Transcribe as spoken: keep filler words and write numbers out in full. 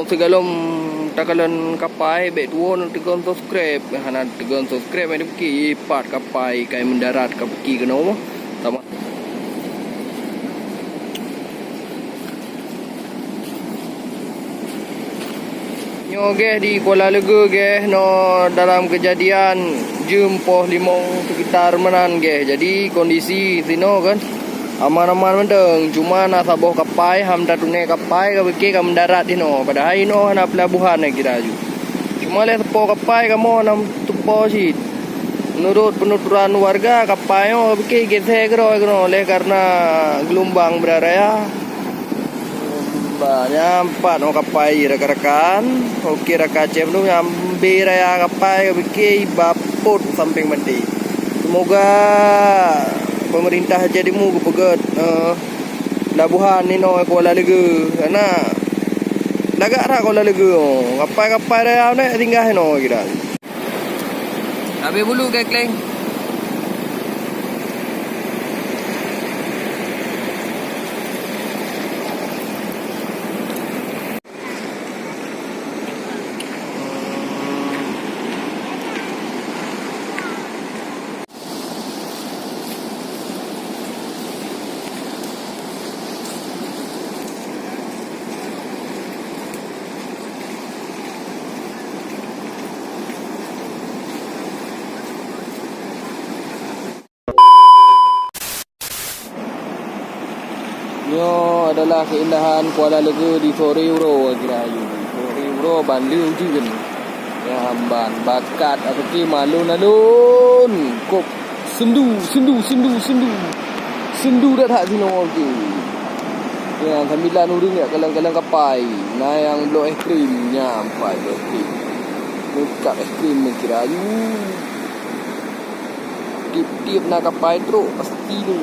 Sigohlom takalon kapai, bèk tuwo na teugön subscribe. Hana teugön subscribe, ada pike ipat kapai kai mendarat ka pike keunoe. Sama. Nyoe geh di Kuala Leuge geh, no dalam kejadian jeuem poh limong sekitar meunan geh. Jadi kondisi sinoe kan aman-aman mantong, cuma na saboh kapai ham tatunek kapai ka pike ka mendarat inoe, padahai inoe hana pelabuhan kira ju. Cuma lé saboh kapai kamoe na teupo cit. Menurut penuturan warga, kapai nyoe ka pike geusé keudroe keunoe oleh karena geulumbang brat raya. Bah, nyan pat nyoe kapai rakan-rakan. Oke, rakan cem tu nyambe raya kapai ka pike iba pot sampeng mandi. Semoga pemerintah jadi mu geupeugöt, eh, pelabuhan inoe Kuala Leuge. Karena lagak that Kuala Leuge. Oh. Kapai-kapai raya ni singgah inoe kira. Habéh bulu, Keng Kleng. Nyoe adalah keindahan Kuala Leuge di sore uroe, kira ayu. Sore uroe ban lheueh ujeuen. Nyan ban bakat apa ke malon-alon. Kop sendu, sendu, sendu, sendu. Sendu dah that sinoe ke. Nyan sambilan ureueng jak kalon-kalon kapai. Na nyang bloe es krim, nyan pai bloe es krim. Meukat es krim, kira ayu. Tiep-tiep na kapai trok pasti tu.